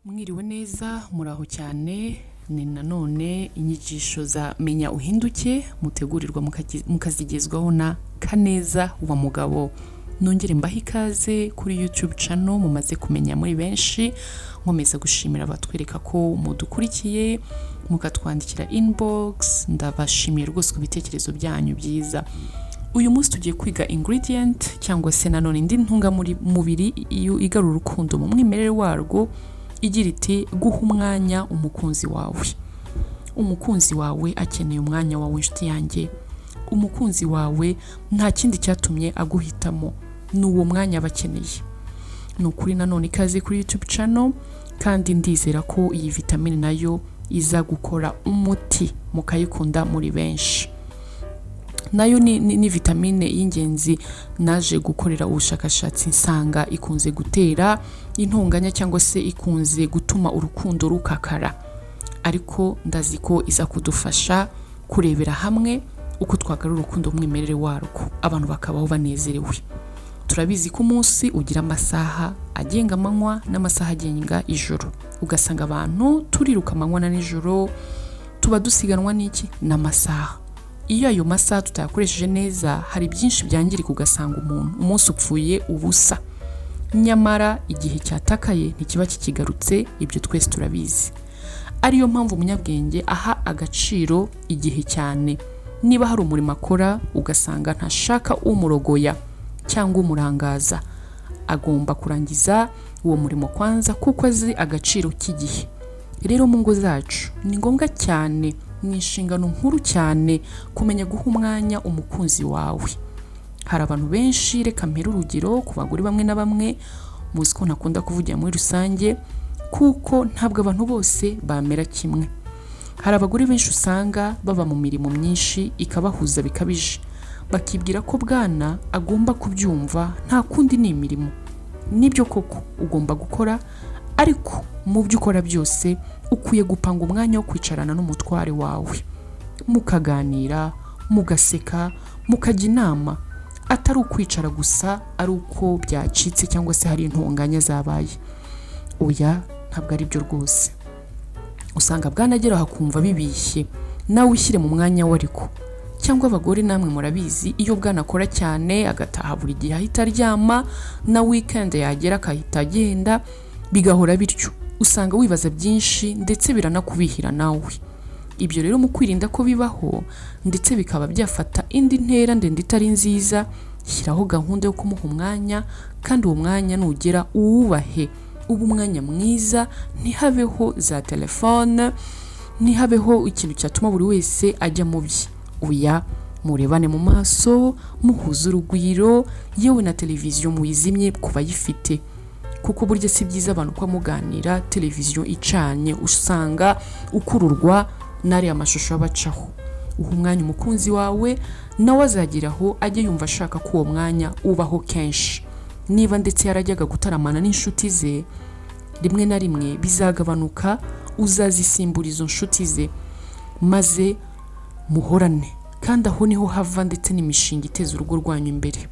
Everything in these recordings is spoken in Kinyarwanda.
Mwiriwe neza, muraho cyane. Ni nanone inyigisho za Menya Uhinduke mutegurirwa mukazigezwaho na Kaneza wa Mugabo. Nongere mbahe ikaze kuri YouTube channel mumaze kumenya muri benshi. Nkomeza gushimira abatwereka ko mudukurikiye, mukatwandikira inbox. Ndabashimiye rwose ku bitekerezo byanyu byiza. Uyu munsi tugiye kwiga ingredient cyangwa se nanone indi ntungamubiri igarura urukundo mu mwimerere warwo, igira iti: "Guha umwanya umukunzi wawe." Umukunzi wawe akeneye umwanya wawe, inshuti yanjye. Umukunzi wawe nta kindi cyatumye aguhitamo, ni uwo mwanya aba akeneye. Ni ukuri, nanone ikaze kuri YouTube channel, kandi ndizera ko iyi vitamine nayo iza gukora umuti mukayikunda muri benshi. Nayo ni vitamine y'ingenzi. Naje gukorera ubushakashatsi nsanga ikunze gutera intonganya cyangwa se ikunze gutuma urukundo rukakara, ariko ndazi ko iza kudufasha kurebera hamwe uko twagarura urukundo umwimerere warwo, abantu bakabaho banezerewe. Turabizi ko umunsi ugira amasaha agenga amanywa n'amasaha agenga ijoro. Ugasanga abantu turiruka amanywa na nijoro, tuba dusiganwa n'iki? N'amasaha. Iyo ayo masaha tutayakoresheje neza, hari byinshi byangirika, ugasanga umuntu umunsi upfuye ubusa. Nyamara igihe cyatakaye ntikiba kikigarutse, ibyo twese turabizi. Ariyo mpamvu umunyabwenge aha agaciro igihe cyane. Niba hari umurimo akora, ugasanga ntashaka umurogoya cyangwa umurangaza, agomba kurangiza uwo murimo kwanza, kuko azi agaciro k'igihe. Rero mu ngo zacu ni ngombwa cyane, ni inshingano nkuru cyane kumenya guha umwanya umukunzi wawe. Hari abantu benshi, reka mpere urugero ku bagore bamwe na bamwe, muzi ko ntakunda kuvugira muri rusange kuko ntabwo abantu bose bamera kimwe. Hari abagore benshi usanga baba mu mirimo myinshi ikabahuza bikabije, bakibwira ko bwana agomba kubyumva, nta kundi ni imirimo. Nibyo koko ugomba gukora, ariko mu byo ukora byose ukwiye gupanga umwanya wo kwicarana n'umutware wawe, mukaganira, mugaseka, mukajya inama, atari ukwicara gusa ari uko byacitse cyangwa se hari intonganya zabaye. Oya, ntabwo ari byo rwose. Usanga bwanagera hakumva bibishye, nawe ushyire mu mwanya we. Ariko cyangwa abagore namwe murabizi, iyo bwana akora cyane agataha buri gihe ahita aryama, na weekend yagera akahita agenda, bigahora bityo, usanga wibaza byinshi ndetse biranakubihira nawe. Ibyo rero, mu kwirinda ko bibaho ndetse bikaba byafata indi ntera ndende itari nziza, shyiraho gahunda yo kumuha umwanya, kandi uwo mwanya nugera uwubahe, uba umwanya mwiza. Ntihabeho za telefone, ntihabeho ikintu cyatuma buri wese ajya mu bye. Oya, murebane mu maso, muhuze urugwiro, yewe na televiziyo muyizimye ku bayifite, kuko burya si byiza abantu kuba muganira televiziyo icanye, usanga ukururwa n'ariya mashusho aba acaho. Uha umwanya umukunzi wawe, nawe azageraho ajye yumva ashaka ko uwo mwanya ubaho kenshi. Niba ndetse yarajyaga gutaramana n'inshuti ze rimwe na rimwe, bizagabanuka, uzazisimbura izo nshuti ze maze muhorane. Kandi aho niho hava ndetse n'imishinga iteza urugo rwanyu imbere.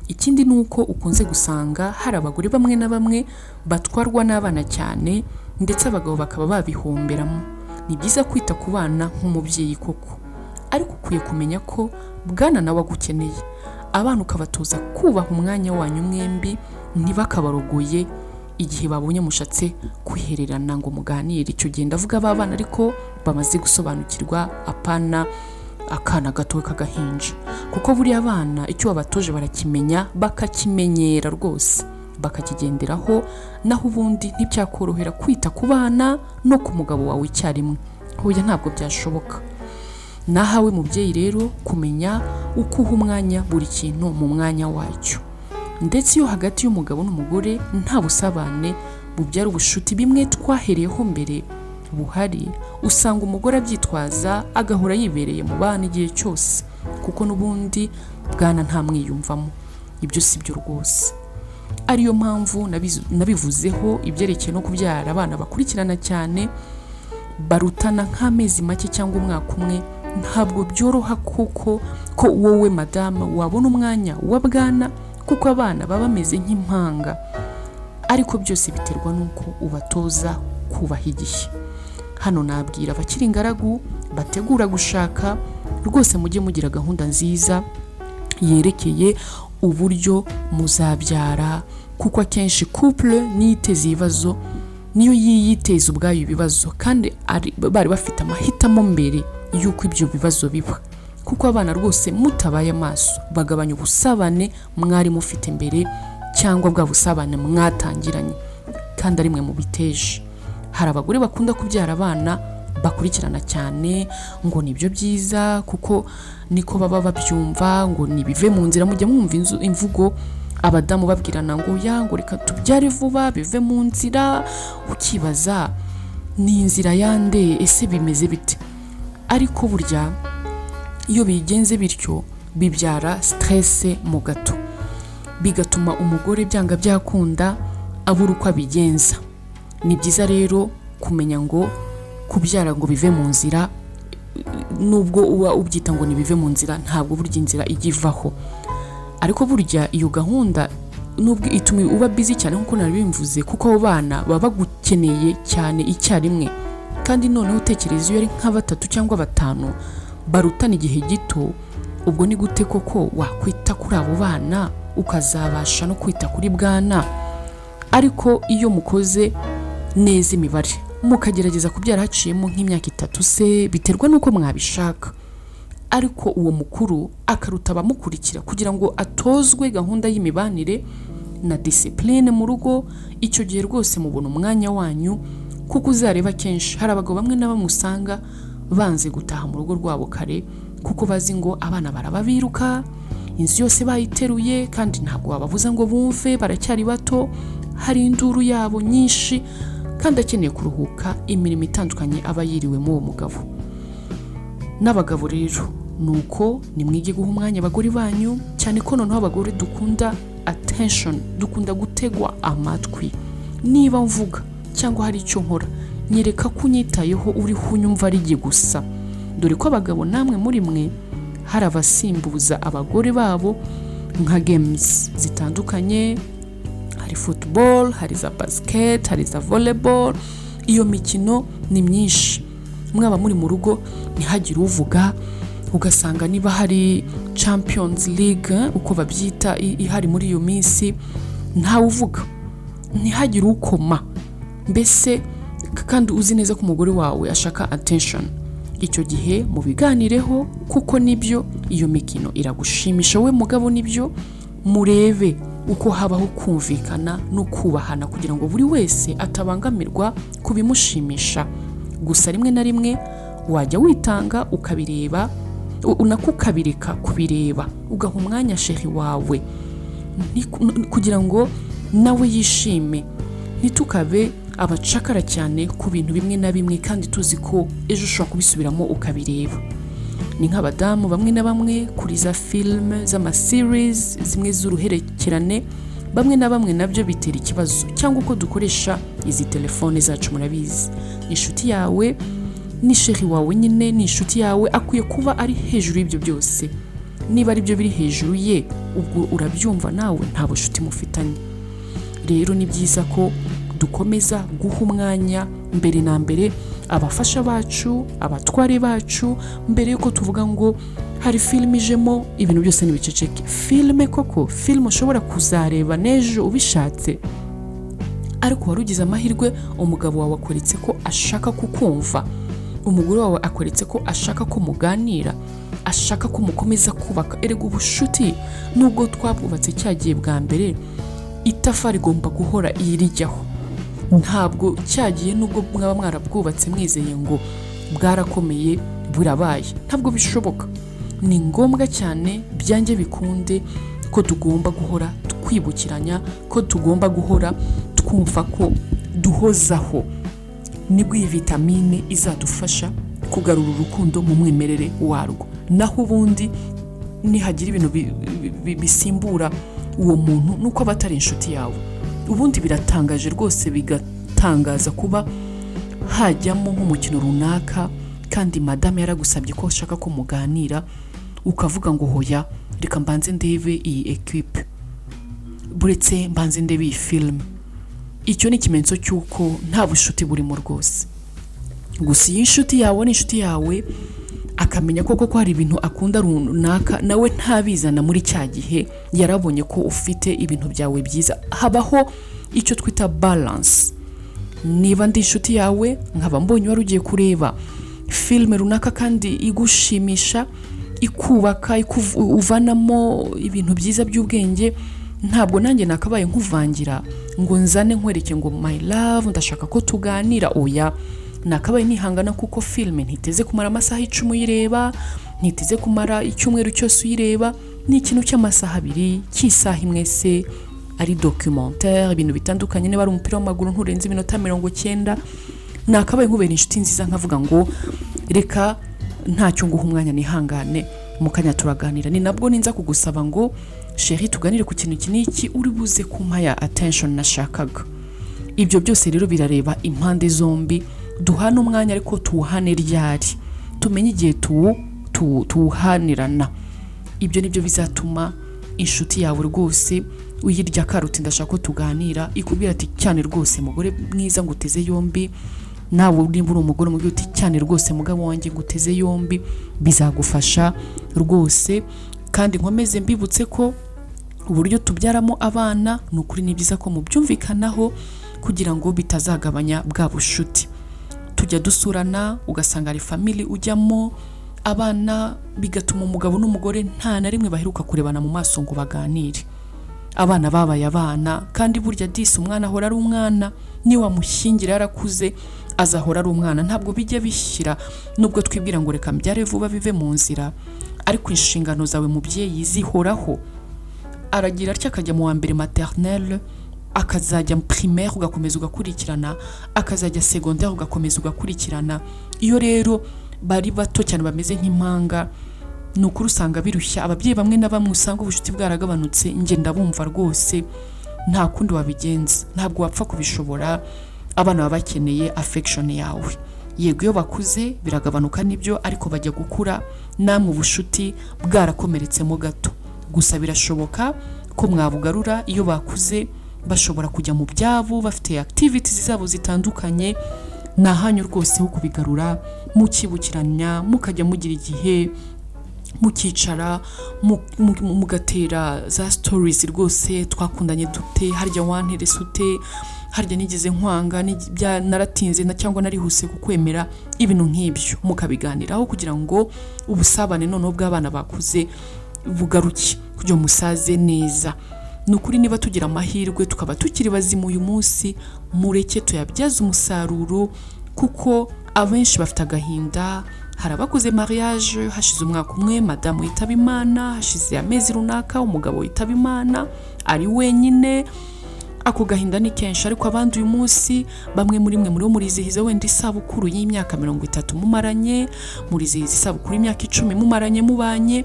Ikindi ni uko ukunze gusanga hari abagore bamwe na bamwe batwarwa n'abana cyane, ndetse abagabo bakaba babihomberamo. Ni byiza kwita ku bana nk'umubyeyi koko, ariko ukwiye kumenya ko bwana nawe agukeneye. Abana ukabatoza kubaha umwanya wanyu mwembi, ntibakabarogoye igihe babonye mushatse kwihererana ngo muganire. Icyo gihe ndavuga ba bana ariko bamaze gusobanukirwa, apana akana gato k'agahinja, kuko buriya abana icyo wabatoje barakimenya, bakakimenyera rwose, bakakigenderaho. Naho ubundi ntibyakorohera kwita ku bana no ku mugabo wawe icyarimwe. Hoya, ntabwo byashoboka. Nahawe mubyeyi rero kumenya uko uha umwanya buri kintu mu mwanya wacyo. Ndetse iyo hagati y'umugabo n'umugore nta busabane bubyara ubushuti, bimwe twahereyeho mbere, buhari, usanga umugore abyitwaza agahora yibereye mu bana igihe cyose, kuko n'ubundi bwana ntamwiyumvamo. Ibyo si byo rwose. Ariyo mpamvu nabivuzeho ibyerekeye no kubyara abana bakurikirana cyane, barutana nk'amezi make cyangwa umwaka umwe. Ntabwo byoroha kuko ko wowe madamu wabona umwanya wa bwana, kuko abana baba bameze nk'impanga. Ariko byose biterwa n'uko ubatoza kubaha igihe. Hano nabwira abakiri ingaragu bategura gushaka, rwose mujye mugira gahunda nziza yerekeye uburyo muzabyara, kuko akenshi couple niyo iteza ibibazo, niyo yiyiteza ubwayo ibibazo, kandi bari bafite amahitamo mbere y'uko ibyo bibazo biba. Kuko abana rwose mutabaye amaso bagabanya ubusabane mwari mufite mbere, cyangwa bwa busabane mwatangiranye, kandi ari mwe mubiteje. Hari abagore bakunda kubyara abana bakurikirana cyane, ngo nibyo byiza kuko niko baba babyumva, ngo nibive mu nzira. Mujya mwumva imvugo abadamu babwirana ngo ya ngo reka tubyare vuba bive mu nzira, ukibaza ni inzira yande, ese bimeze bite? Ariko burya iyo bigenze bityo bibyara stress mu gato, bigatuma umugore byanga byakunda abura uko abigenza. Ni byiza rero kumenya ngo kubyara ngo bive mu nzira, nubwo uba ubyita ngo nibive mu nzira, ntabwo burya inzira ijya ivaho. Ariko burya iyo gahunda nubwo ituma uba busy cyane nk'uko nabimvuze, kuko abo bana baba bagukeneye cyane icyarimwe, kandi noneho utekereza iyo ari nka batatu cyangwa batanu barutana igihe gito, ubwo ni gute koko wakwita kuri abo bana ukazabasha no kwita kuri bwana? Ariko iyo mukoze neza imibare, mukagerageza kubyara haciyemo nk'imyaka 3 se, biterwa n'uko mwabishaka, ariko uwo mukuru akaruta abamukurikira kugira ngo atozwe gahunda y'imibanire na discipline mu rugo, icyo gihe rwose mubona umwanya wanyu. Kuko uzareba kenshi hari abagabo bamwe na bamwe usanga banze gutaha mu rugo rwabo kare, kuko bazi ngo abana barababiruka, inzu yose bayiteruye, kandi ntabwo wababuza ngo bumve, baracyari bato, hari induru yabo nyinshi, kandi akeneye kuruhuka imirimo itandukanye aba yiriwemo uwo mugabo. N'abagabo rero ni uko, nimwige guha umwanya abagore banyu, cyane ko noneho abagore dukunda attention, dukunda gutegwa amatwi. Niba mvuga cyangwa hari icyo nkora, nyereka ko unyitayeho, uriho unyumva ari jye gusa. Dore ko abagabo namwe muri mwe hari abasimbuza abagore babo nka games zitandukanye, hari football, hari za basket, hari za volleyball, iyo mikino ni myinshi. Mwaba muri mu rugo ntihagire uvuga, ugasanga niba hari Champions League uko babyita ihari muri iyo minsi, ntawe uvuga, ntihagire ukoma mbese, kandi uzi neza ko umugore wawe ashaka attention. Icyo gihe mubiganireho, kuko nibyo iyo mikino iragushimisha wowe mugabo, nibyo murebe uko habaho kumvikana no kubahana kugira ngo buri wese atabangamirwa ku bimushimisha. Gusa rimwe na rimwe wajya witanga ukabireba, unako ukabireka kubireba, ugaha umwanya chéri wawe kugira ngo nawe yishime. Ntitukabe abacakara cyane ku bintu bimwe na bimwe, kandi tuzi ko ejo ushobora kubisubiramo ukabireba. Ni nk'abadamu bamwe na bamwe kuri za filime z'amaseries zimwe z'uruherekerane, bamwe na bamwe nabyo bitera ikibazo, cyangwa uko dukoresha izi telefone zacu. Murabizi, inshuti yawe ni chéri wawe nyine, ni inshuti yawe, akwiye kuba ari hejuru y'ibyo byose. Niba ari byo biri hejuru ye, ubwo urabyumva nawe nta bushuti mufitanye. Rero ni byiza ko dukomeza guha umwanya mbere na mbere abafasha bacu, abatware bacu, mbere yuko tuvuga ngo hari filime ijemo, ibintu byose ntibiceceke. Filime koko, filime ushobora kuzareba n'ejo ubishatse, ariko wari ugize amahirwe umugabo wawe akweretse ko ashaka kukumva, umugore wawe akweretse ko ashaka ko muganira, ashaka ko mukomeza kubaka. Erega ubushuti nubwo twabwubatse cyagiye bwa mbere, itafari igomba guhora irijyaho. Ntabwo cyagiye nubwo mwaba mwarabwubatse mwizeye ngo bwarakomeye burabaye, ntabwo bishoboka. Ni ngombwa cyane byange bikunde ko tugomba guhora twibukiranya, ko tugomba guhora twumva ko duhozaho, nibwo iyi vitamine izadufasha kugarura urukundo mu mwimerere warwo. Naho ubundi nihagira ibintu bisimbura uwo muntu, nuko aba atari inshuti yawe. Ubundi biratangaje rwose, bigatangaza kuba hajyamo nk'umukino runaka kandi madame yaragusabye ko ashaka ko muganira, ukavuga ngo hoya, reka mbanze ndebe iyi ekipe, buretse mbanze ndebe iyi filime. Icyo ni ikimenyetso cy'uko nta bushuti burimo rwose. Gusa iyo inshuti yawe ni inshuti yawe, akamenya koko ko hari ibintu akunda runaka, nawe ntabizana muri cya gihe yarabonye ko ufite ibintu byawe byiza. Habaho icyo twita balance. Niba ndi inshuti yawe, nkaba mbonye wari ugiye kureba filime runaka kandi igushimisha, ikubaka, uvanamo ibintu byiza by'ubwenge, ntabwo nanjye nakabaye nkuvangira ngo nzane nkwereke ngo "My love, ndashaka ko tuganira." Oya, nakabaye nihangana, kuko filime ntiteze kumara amasaha 10 uyireba, ntiteze kumara icyumweru cyose uyireba. Ni ikintu cy'amasaha 2, cy'isaha imwe se, ari documentaire, ibintu bitandukanye. Niba ari umupira w'amaguru, nturenze iminota 90. Nakabaye nkubera inshuti nziza, nkavuga ngo reka ntacyo, nguha umwanya nihangane, mu kanya turaganira. Ni nabwo ninza kugusaba ngo "Chéri, tuganire ku kintu iki n'iki," uri buze kumpa ya attention nashakaga. Ibyo byose rero birareba impande zombi. Duhane umwanya, ariko tuwuhane ryari? Tumenye igihe tuwuhanirana. Ibyo nibyo bizatuma inshuti yawe rwose uyirya karuti "Ndashaka ko tuganira," ikubwira ati "Cyane rwose, mugore mwiza, nguteze yombi." Nawe niba uri umugore, umubwira uti "Cyane rwose, mugabo wanjye, nguteze yombi." Bizagufasha rwose. Kandi nkomeze mbibutse ko uburyo tubyaramo abana, ni ukuri ni byiza ko mubyumvikanaho kugira ngo bitazagabanya bwa bushuti. Tujya dusurana, ugasanga hari family ujyamo abana, bigatuma umugabo n'umugore nta na rimwe baheruka kurebana mu maso ngo baganire. Abana babaye abana, kandi burya disi umwana ahora ari umwana. Niba wamushyingira yarakuze, azahora ari umwana, ntabwo bijya bishyira. Nubwo twibwira ngo reka mbyare vuba bive mu nzira, ariko inshingano zawe mubyeyi zihoraho. Aragira atya akajya mu wa mbere maternelle, akazajya primaire, ugakomeza ugakurikirana, akazajya secondaire, ugakomeza ugakurikirana. Iyo rero bari bato cyane, bameze nk'impanga, ni ukuri usanga birushya ababyeyi bamwe na bamwe, usanga ubucuti bwaragabanutse. Njye ndabumva rwose, nta kundi wabigenza, ntabwo wapfa kubishobora. Abana baba bakeneye affection yawe. Yego, iyo bakuze biragabanuka nibyo, ariko bajya gukura namwe ubushuti bwarakomeretsemo gato. Gusa birashoboka ko mwabugarura. Iyo bakuze bashobora kujya mu byabo, bafite activities zabo zitandukanye. Ni ahanyu rwose ho kubigarura, mukibukiranya, mukajya mugira igihe mukicara, mugatera za stories rwose: "Twakundanye dute? Harya wanterese ute? Harya nigeze nkwanga? Naratinze cyangwa narihuse kukwemera?" Ibintu nk'ibyo mukabiganiraho kugira ngo ubusabane noneho bw'abana bakuze bugaruke, kugira ngo musaze neza. Ni ukuri, niba tugira amahirwe tukaba tukiri bazima uyu munsi, mureke tuyabyaze umusaruro, kuko abenshi bafite agahinda. Hari abakoze mariage, hashize umwaka umwe madamu yitaba Imana, hashize amezi runaka umugabo yitaba Imana, ari wenyine. Ako gahinda ni kenshi. Ariko abandi uyu munsi, bamwe muri mwe muriho murizihiza wenda isabukuru y'imyaka 30 mumaranye, murizihiza isabukuru y'imyaka 10 mumaranye, mubanye.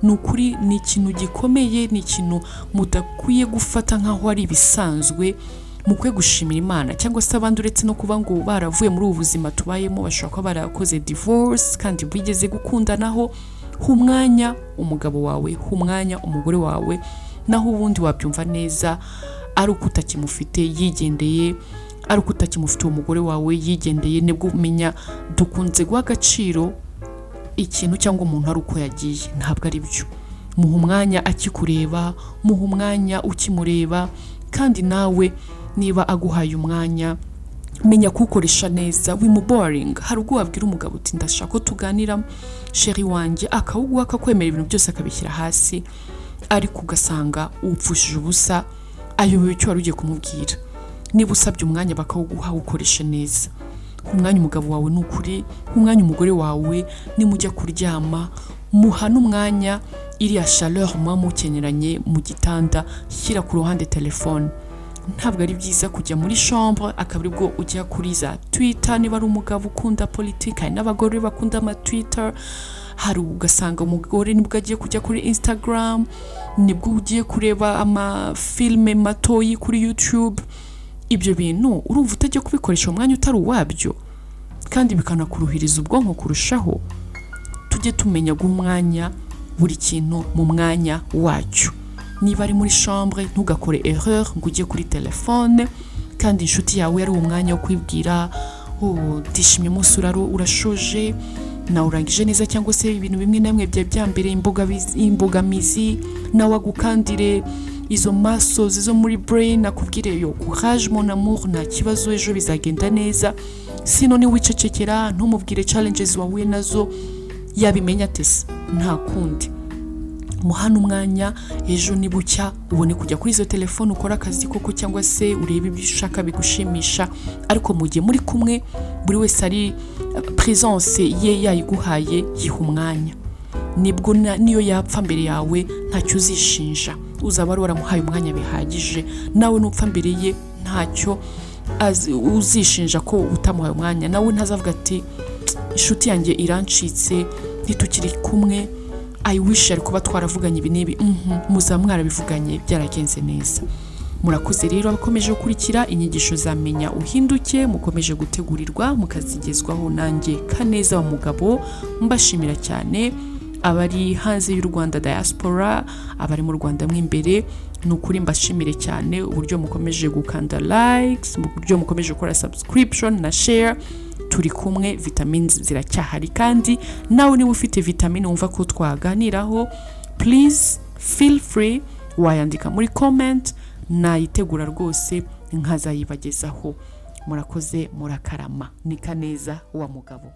Ni ukuri ni ikintu gikomeye, ni ikintu mudakwiye gufata nk'aho ari ibisanzwe. Mukwiye gushimira Imana. Cyangwa se abandi, uretse no kuba ngo baravuye muri ubu buzima tubayemo, bashobora kuba barakoze divorce kandi bigeze gukundanaho. Ha umwanya umugabo wawe, ha umwanya umugore wawe. Naho ubundi wabyumva neza ari uko utakimufite yigendeye, ari uko utakimufite uwo mugore wawe yigendeye, nibwo umenya. Dukunze guha agaciro ikintu cyangwa umuntu ari uko yagiye. Ntabwo ari byo. Muha umwanya akikureba, muha umwanya ukimureba. Kandi nawe niba aguhaye umwanya, menya kuwukoresha neza, wimuboringa. Hari ubwo wabwira umugabo uti "Ndashaka ko tuganira, chéri wanjye," akawuguha, akakwemera, ibintu byose akabishyira hasi, ariko ugasanga upfushije ubusa, ayobewe icyo wari ugiye kumubwira. Niba usabye umwanya bakawuguha, ukoreshe neza. Ha umwanya umugabo wawe, ni ukuri, ha umwanya umugore wawe. Nimujya kuryama, muha n'umwanya iriya chaleur muba mukeneranye mu gitanda. Shyira ku ruhande telefone. Ntabwo ari byiza kujya muri chambre akaba aribwo ujya kuri za Twitter. Niba ari umugabo ukunda politiki, hari n'abagore bakunda ama Twitter, hari ugasanga umugore nibwo agiye kujya kuri Instagram, nibwo ugiye kureba amafilme matoyi kuri YouTube. Ibyo bintu urumva utajya kubikoresha umwanya utari uwabyo, kandi bikanakuruhiriza ubwonko kurushaho. Tujye tumenya guha umwanya buri kintu mu mwanya wacyo. Niba ari muri chambre, ntugakore erreur ngo ujye kuri telefone. Kandi inshuti yawe ari umwanya wo kwibwira: "Oh, ndishimye, umunsi urashoje, nawe urangije neza," cyangwa se ibintu bimwe na bimwe byari byambereye imbogamizi, nawe agukandire izo muscles zo muri brain, akubwire yo: "Courage, mon amour, nta kibazo, ejo bizagenda neza." Sino niwicecekera, ntumubwire challenges wahuye nazo, yabimenya ate se? Nta kundi, muhane umwanya. Ejo nibucya ubone kujya kuri izo telefone, ukore akazi koko, cyangwa se urebe ibyo ushaka bigushimisha. Ariko mu gihe muri kumwe, buri wese ari presence ye yayiguhaye, yiha umwanya. Nibwo niyo yapfa mbere yawe ntacyo uzishinja, uzaba wari waramuhaye umwanya bihagije. Nawe nupfa mbere ye ntacyo uzishinja ko utamuhaye umwanya. Nawe ntazavuga ati: "Inshuti yanjye irancitse, ntitukiri kumwe, I wish ari kuba twaravuganye ibi n'ibi." Muzaba mwarabivuganye, byaragenze neza. Murakoze rero abakomeje gukurikira inyigisho za Menya Uhinduke, mukomeje gutegurirwa mukazigezwaho nanjye Kaneza wa Mugabo. Mbashimira cyane abari hanze y'u Rwanda, diaspora, abari mu Rwanda mo imbere. Ni ukuri mbashimire cyane uburyo mukomeje gukanda likes, uburyo mukomeje gukora subscription na share. Turi kumwe, vitamines ziracyahari. Kandi nawe niba ufite vitamine wumva ko twaganiraho, please feel free, wayandika muri comment, nayitegura rwose nkazayibagezaho. Murakoze, murakarama. Ni Kaneza wa Mugabo.